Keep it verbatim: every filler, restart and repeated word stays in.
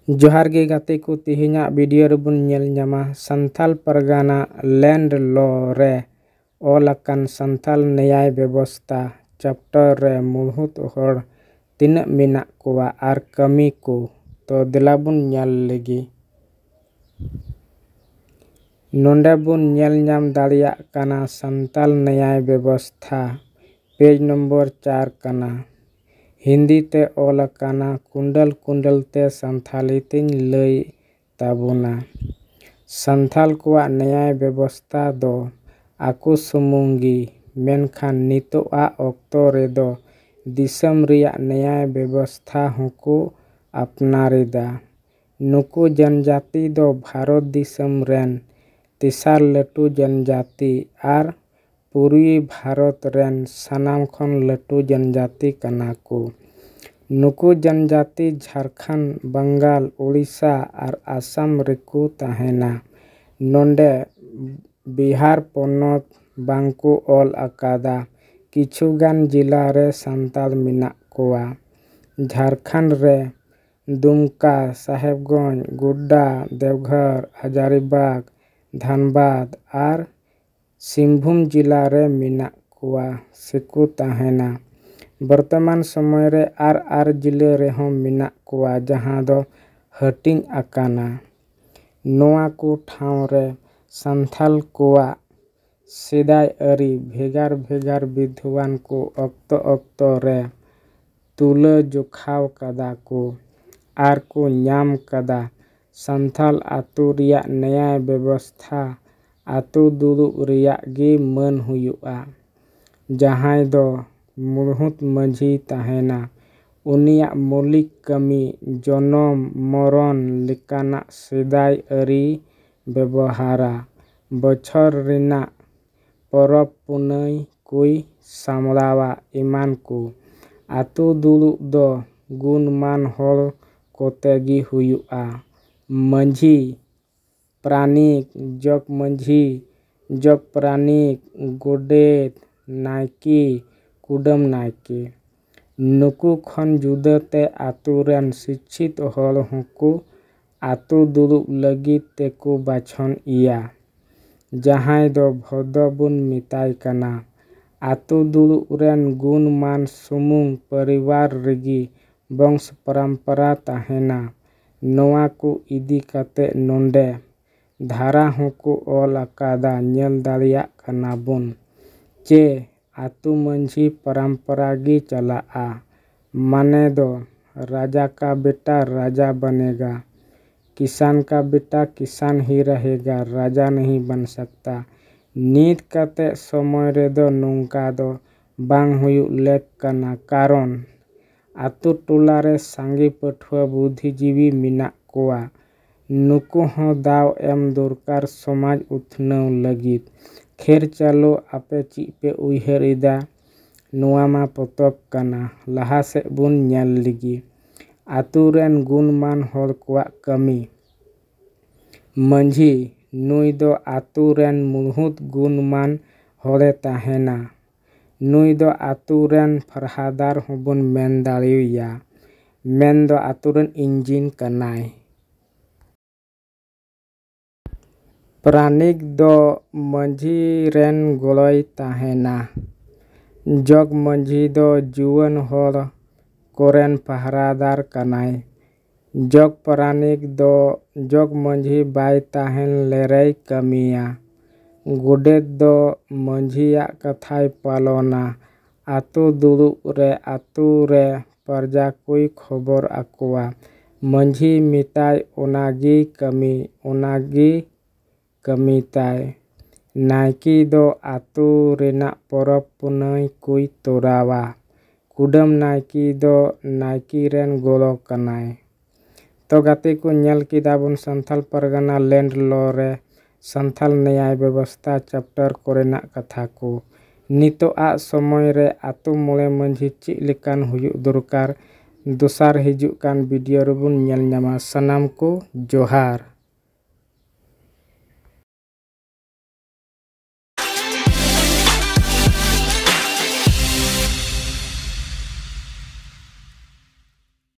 ᱡᱚᱦᱟᱨ ᱜᱮ ᱜᱟᱛᱮ ᱠᱚ, ᱛᱮᱦᱮᱧᱟᱜ ᱵᱷᱤᱰᱤᱭᱳ ᱨᱮᱵᱚᱱ ᱧᱮᱞ ᱧᱟᱢᱟ ᱥᱟᱱᱛᱟᱞ ᱯᱟᱨᱜᱟᱱᱟ ᱞᱮᱱᱰ ᱞᱚ ᱨᱮ ᱚᱞ ᱟᱠᱟᱱ ᱥᱟᱱᱛᱟᱞ ᱱᱮᱭᱟᱭ ᱵᱮᱵᱚᱥᱛᱷᱟ ᱪᱮᱯᱴᱟᱨ ᱨᱮ ᱢᱩᱲᱦᱩᱫ ᱦᱚᱲ ᱛᱤᱱᱟᱹᱜ ᱢᱮᱱᱟᱜ ᱠᱚᱣᱟ ᱟᱨ ᱠᱟᱹᱢᱤ ᱠᱚ᱾ ᱛᱚ ᱫᱮᱞᱟ ᱵᱚᱱ ᱧᱮᱞ ᱞᱮᱜᱮ᱾ ᱱᱚᱰᱮ ᱵᱚᱱ ᱧᱮᱞ ᱧᱟᱢ ᱫᱟᱲᱮᱭᱟᱜ ᱠᱟᱱᱟ ᱥᱟᱱᱛᱟᱞ ᱱᱮᱭᱟᱭ ᱵᱮᱵᱚᱥᱛᱷᱟ, ᱯᱮᱡᱽ ᱱᱚᱢᱵᱚᱨ ᱪᱟᱨ ᱠᱟᱱᱟ᱾ ᱦᱤᱱᱫᱤ ᱛᱮ ᱚᱞ ᱟᱠᱟᱱᱟ, ᱠᱩᱸᱰᱟᱹᱞ ᱠᱩᱸᱰᱟᱹᱞ ᱛᱮ ᱥᱟᱱᱛᱷᱟᱞᱤ ᱛᱤᱧ ᱞᱟᱹᱭ ᱛᱟᱵᱚᱱᱟ᱾ ᱥᱟᱱᱛᱷᱟᱞ ᱠᱚᱣᱟᱜ ᱱᱮᱭᱟᱭ ᱵᱮᱵᱚᱥᱛᱷᱟ ᱫᱚ ᱟᱠᱚ ᱥᱩᱢᱩᱝ ᱜᱮ, ᱢᱮᱱᱠᱷᱟᱱ ᱱᱤᱛᱚᱜ ᱟᱜ ᱚᱠᱛᱚ ᱨᱮᱫᱚ ᱫᱤᱥᱚᱢ ᱨᱮᱭᱟᱜ ᱱᱮᱭᱟᱭ ᱵᱮᱵᱚᱥᱛᱷᱟ ᱦᱚᱸᱠᱚ ᱟᱯᱱᱟᱨ ᱮᱫᱟ᱾ ᱱᱩᱠᱩ ᱡᱚᱱᱡᱟᱹᱛᱤ ᱫᱚ ᱵᱷᱟᱨᱚᱛ ᱫᱤᱥᱚᱢ ᱨᱮᱱ ᱛᱮᱥᱟᱨ ᱞᱟᱹᱴᱩ ᱡᱚᱱᱡᱟᱹᱛᱤ ᱟᱨ ᱯᱩᱨᱵᱤ ᱵᱷᱟᱨᱚᱛ ᱨᱮᱱ ᱥᱟᱱᱟᱢ ᱠᱷᱚᱱ ᱞᱟᱹᱴᱩ ᱡᱚᱱᱡᱟᱹᱛᱤ ᱠᱟᱱᱟ ᱠᱚ᱾ ᱱᱩᱠᱩ ᱡᱚᱱᱡᱟᱹᱛᱤ ᱡᱷᱟᱲᱠᱷᱚᱸᱰ, ᱵᱟᱝᱜᱟᱞ, ᱳᱰᱤᱥᱟ ᱟᱨ ᱟᱥᱟᱢ ᱨᱮᱠᱚ ᱛᱟᱦᱮᱱᱟ᱾ ᱱᱚᱰᱮ ᱵᱤᱦᱟᱨ ᱯᱚᱱᱚᱛ ᱵᱟᱝᱠᱚ ᱚᱞ ᱟᱠᱟᱫᱟ᱾ ᱠᱤᱪᱷᱩᱜᱟᱱ ᱡᱤᱞᱟ ᱨᱮ ᱥᱟᱱᱛᱟᱲ ᱢᱮᱱᱟᱜ ᱠᱚᱣᱟ᱾ ᱡᱷᱟᱲᱠᱷᱚᱸᱰ ᱨᱮ ᱫᱩᱢᱠᱟ, ᱥᱟᱦᱮᱵᱽᱜᱚᱸᱡᱽ, ᱜᱳᱰᱰᱟ, ᱫᱮᱣᱜᱷᱚᱨ, ᱦᱟᱡᱟᱨᱤᱵᱟᱜᱽ, ᱫᱷᱟᱱᱵᱟᱫᱽ ᱟᱨ ᱥᱤᱝᱵᱷᱩᱢ ᱡᱤᱞᱟ ᱨᱮ ᱢᱮᱱᱟᱜ ᱠᱚᱣᱟ ᱥᱮᱠᱚ ᱛᱟᱦᱮᱱᱟ᱾ ᱵᱚᱨᱛᱚᱢᱟᱱ ᱥᱚᱢᱚᱭ ᱨᱮ ᱟᱨ ᱟᱨ ᱡᱤᱞᱟᱹ ᱨᱮᱦᱚᱸ ᱢᱮᱱᱟᱜ ᱠᱚᱣᱟ, ᱡᱟᱦᱟᱸ ᱫᱚ ᱦᱟᱹᱴᱤᱧ ᱟᱠᱟᱱᱟ᱾ ᱱᱚᱣᱟ ᱠᱚ ᱴᱷᱟᱶ ᱨᱮ ᱥᱟᱱᱛᱷᱟᱞ ᱠᱚᱣᱟᱜ ᱥᱮᱫᱟᱭ ᱟᱹᱨᱤ ᱵᱷᱮᱜᱟᱨ ᱵᱷᱮᱜᱟᱨ ᱵᱤᱫᱽᱣᱟᱱ ᱠᱚ ᱚᱠᱛᱚ ᱚᱠᱛᱚ ᱨᱮ ᱛᱩᱞᱟᱹ ᱡᱚᱠᱷᱟᱣ ᱠᱟᱫᱟ ᱠᱚ ᱟᱨ ᱠᱚ ᱧᱟᱢ ᱠᱟᱫᱟ᱾ ᱥᱟᱱᱛᱷᱟᱞ ᱟᱛᱳ ᱨᱮᱭᱟᱜ ᱱᱮᱭᱟᱭ ᱵᱮᱵᱚᱥᱛᱷᱟ ᱟᱛᱳ ᱫᱩᱲᱩᱵ ᱨᱮᱭᱟᱜ ᱜᱮ ᱢᱟᱹᱱ ᱦᱩᱭᱩᱜᱼᱟ, ᱡᱟᱦᱟᱸᱭ ᱫᱚ ᱢᱩᱲᱦᱩᱫ ᱢᱟᱹᱡᱷᱤ ᱛᱟᱦᱮᱱᱟ᱾ ᱩᱱᱤᱭᱟᱜ ᱢᱚᱞᱤᱠ ᱠᱟᱹᱢᱤ ᱡᱚᱱᱚᱢ, ᱢᱚᱨᱚᱱ ᱞᱮᱠᱟᱱᱟᱜ ᱥᱮᱫᱟᱭ ᱟᱹᱨᱤ ᱵᱮᱵᱚᱦᱟᱨᱟ, ᱵᱚᱪᱷᱚᱨ ᱨᱮᱱᱟᱜ ᱯᱚᱨᱚᱵᱽ ᱯᱩᱱᱟᱹᱭ ᱠᱚᱭ ᱥᱟᱢᱲᱟᱣᱟ ᱮᱢᱟᱱ ᱠᱚ᱾ ᱟᱛᱳ ᱫᱩᱲᱩᱵ ᱫᱚ ᱜᱩᱱᱢᱟᱱ ᱦᱚᱲ ᱠᱚᱛᱮ ᱜᱮ ᱦᱩᱭᱩᱜᱼᱟ᱾ ᱢᱟᱹᱡᱷᱤ, ᱯᱟᱨᱟᱱᱤᱠ, ᱡᱚᱜᱽ ᱢᱟᱹᱡᱷᱤ, ᱡᱚᱜᱽ ᱯᱟᱨᱟᱱᱤᱠ, ᱜᱚᱰᱮᱛ, ᱱᱟᱭᱠᱮ, ᱠᱩᱰᱟᱹᱢ ᱱᱟᱭᱠᱮ᱾ ᱱᱩᱠᱩ ᱠᱷᱚᱱ ᱡᱩᱫᱟᱹ ᱛᱮ ᱟᱛᱳ ᱨᱮᱱ ᱥᱤᱪᱪᱷᱤᱛ ᱦᱚᱲ ᱦᱚᱸᱠᱚ ᱟᱛᱳ ᱫᱩᱲᱩᱵ ᱞᱟᱹᱜᱤᱫ ᱛᱮᱠᱚ ᱵᱟᱪᱷᱚᱱ ᱮᱭᱟ, ᱡᱟᱦᱟᱸᱭ ᱫᱚ ᱵᱷᱚᱫᱚ ᱵᱚᱱ ᱢᱮᱛᱟᱭ ᱠᱟᱱᱟ᱾ ᱟᱛᱳ ᱫᱩᱲᱩᱵ ᱨᱮᱱ ᱜᱩᱱ ᱢᱟᱱ ᱥᱩᱢᱩᱝ ᱯᱚᱨᱤᱵᱟᱨ ᱨᱮᱜᱮ ᱵᱚᱝᱥ ᱯᱚᱨᱚᱢᱯᱚᱨᱟ ᱛᱟᱦᱮᱱᱟ᱾ ᱱᱚᱣᱟ ᱠᱚ ᱤᱫᱤ ᱠᱟᱛᱮ ᱱᱚᱰᱮ ᱫᱷᱟᱨᱟ ᱦᱚᱸᱠᱚ ᱚᱞ ᱟᱠᱟᱫᱟ, ᱧᱮᱞ ᱫᱟᱲᱮᱭᱟᱜ ᱠᱟᱱᱟ ᱵᱚᱱ᱾ ᱪᱮ ᱟᱛᱳ ᱢᱟᱹᱡᱷᱤ ᱯᱚᱨᱚᱢᱯᱚᱨᱟ ᱜᱮ ᱪᱟᱞᱟᱜᱼᱟ᱾ ᱢᱟᱱᱮ ᱫᱚ ᱨᱟᱡᱟ ᱠᱟ ᱵᱮᱴᱟ ᱨᱟᱡᱟ ᱵᱟᱱᱮᱜᱟ, ᱠᱤᱥᱟᱱ ᱠᱟ ᱵᱮᱴᱟ ᱠᱤᱥᱟᱱ ᱦᱤ ᱨᱟᱦᱮᱜᱟ, ᱨᱟᱡᱟ ᱱᱟᱦᱤ ᱵᱟᱱ ᱥᱟᱠᱛᱟ᱾ ᱱᱤᱛ ᱠᱟᱛᱮ ᱥᱚᱢᱚᱭ ᱨᱮᱫᱚ ᱱᱚᱝᱠᱟ ᱫᱚ ᱵᱟᱝ ᱦᱩᱭᱩᱜ ᱞᱮᱠ ᱠᱟᱱᱟ, ᱠᱟᱨᱚᱱ ᱟᱛᱳ ᱴᱚᱞᱟ ᱨᱮ ᱥᱟᱸᱜᱮ ᱯᱟᱹᱴᱷᱩᱣᱟᱹ ᱵᱩᱫᱽᱫᱷᱤᱡᱤᱵᱤ ᱢᱮᱱᱟᱜ ᱠᱚᱣᱟ᱾ ᱱᱩᱠᱩ ᱦᱚᱸ ᱫᱟᱣ ᱮᱢ ᱫᱚᱨᱠᱟᱨ ᱥᱚᱢᱟᱡᱽ ᱩᱛᱱᱟᱹᱣ ᱞᱟᱹᱜᱤᱫ᱾ ᱠᱷᱮᱨ ᱪᱟᱞᱳ, ᱟᱯᱮ ᱪᱮᱫ ᱯᱮ ᱩᱭᱦᱟᱹᱨ ᱮᱫᱟ? ᱱᱚᱣᱟ ᱢᱟ ᱯᱚᱛᱚᱵ ᱠᱟᱱᱟ, ᱞᱟᱦᱟ ᱥᱮᱫ ᱵᱚᱱ ᱧᱮᱞ ᱞᱮᱜᱮ᱾ ᱟᱛᱳ ᱨᱮᱱ ᱜᱩᱱᱢᱟᱱ ᱦᱚᱲ ᱠᱚᱣᱟᱜ ᱠᱟᱹᱢᱤ᱾ ᱢᱟᱹᱡᱷᱤ, ᱱᱩᱭ ᱫᱚ ᱟᱛᱳ ᱨᱮᱱ ᱢᱩᱲᱦᱩᱫ ᱜᱩᱱᱢᱟᱱ ᱦᱚᱲᱮ ᱛᱟᱦᱮᱱᱟ᱾ ᱱᱩᱭ ᱫᱚ ᱟᱛᱳ ᱨᱮᱱ ᱯᱟᱦᱨᱟᱫᱟᱨ ᱦᱚᱸᱵᱚᱱ ᱢᱮᱱ ᱫᱟᱲᱮᱭᱟᱭᱟ, ᱢᱮᱱ ᱫᱚ ᱟᱛᱳ ᱨᱮᱱ ᱤᱧᱡᱤᱱ ᱠᱟᱱᱟᱭ᱾ ᱯᱟᱨᱟᱱᱤᱠ ᱫᱚ ᱢᱟᱹᱡᱷᱤ ᱨᱮᱱ ᱜᱚᱲᱚᱭ ᱛᱟᱦᱮᱱᱟ᱾ ᱡᱚᱜᱽ ᱢᱟᱹᱡᱷᱤ ᱫᱚ ᱡᱩᱣᱟᱹᱱ ᱦᱚᱲ ᱠᱚᱨᱮᱱ ᱯᱟᱦᱨᱟᱫᱟᱨ ᱠᱟᱱᱟᱭ᱾ ᱡᱚᱜᱽ ᱯᱟᱨᱟᱱᱤᱠ ᱫᱚ ᱡᱚᱜᱽ ᱢᱟᱹᱡᱷᱤ ᱵᱟᱭ ᱛᱟᱦᱮᱱ ᱞᱮᱨᱮᱭ ᱠᱟᱹᱢᱤᱭᱟ᱾ ᱜᱚᱰᱮᱛ ᱫᱚ ᱢᱟᱹᱡᱷᱤᱭᱟᱜ ᱠᱟᱛᱷᱟᱭ ᱯᱟᱞᱚᱱᱟ᱾ ᱟᱛᱳ ᱫᱩᱲᱩᱵ ᱨᱮ ᱟᱛᱳ ᱨᱮ ᱯᱨᱚᱡᱟ ᱠᱚᱭ ᱠᱷᱚᱵᱚᱨ ᱟᱠᱚᱣᱟ᱾ ᱢᱟᱹᱡᱷᱤ ᱢᱮᱛᱟᱭ ᱚᱱᱟᱜᱮ ᱠᱟᱹᱢᱤ, ᱚᱱᱟᱜᱮ ᱠᱟᱹᱢᱤ ᱛᱟᱭ᱾ ᱱᱟᱭᱠᱮ ᱫᱚ ᱟᱛᱳ ᱨᱮᱱᱟᱜ ᱯᱚᱨᱚᱵᱽ ᱯᱩᱱᱟᱹᱭ ᱠᱚᱭ ᱛᱚᱨᱟᱣᱟ᱾ ᱠᱩᱰᱟᱹᱢ ᱱᱟᱭᱠᱮ ᱫᱚ ᱱᱟᱭᱠᱮ ᱨᱮᱱ ᱜᱚᱲᱚ ᱠᱟᱱᱟᱭ᱾ ᱛᱚ ᱜᱟᱛᱮ ᱠᱚ, ᱧᱮᱞ ᱠᱮᱫᱟ ᱵᱚᱱ ᱥᱟᱱᱛᱟᱞ ᱯᱟᱨᱜᱟᱱᱟ ᱞᱮᱱᱰ ᱞᱚ ᱨᱮ ᱥᱟᱱᱛᱟᱞ ᱱᱮᱭᱟᱭ ᱵᱮᱵᱚᱥᱛᱷᱟ ᱪᱮᱯᱴᱟᱨ ᱠᱚᱨᱮᱱᱟᱜ ᱠᱟᱛᱷᱟ ᱠᱚ᱾ ᱱᱤᱛᱚᱜ ᱟᱜ ᱥᱚᱢᱚᱭ ᱨᱮ ᱟᱛᱳ ᱢᱚᱬᱮ ᱢᱟᱹᱡᱷᱤ ᱪᱮᱫ ᱞᱮᱠᱟᱱ ᱦᱩᱭᱩᱜ ᱫᱚᱨᱠᱟᱨ, ᱫᱚᱥᱟᱨ ᱦᱤᱡᱩᱜ ᱠᱟᱱ ᱵᱷᱤᱰᱤᱭᱳ ᱨᱮᱵᱚᱱ ᱧᱮᱞ ᱧᱟᱢᱟ᱾ ᱥᱟᱱᱟᱢ ᱠᱚ ᱡᱚᱦᱟᱨ᱾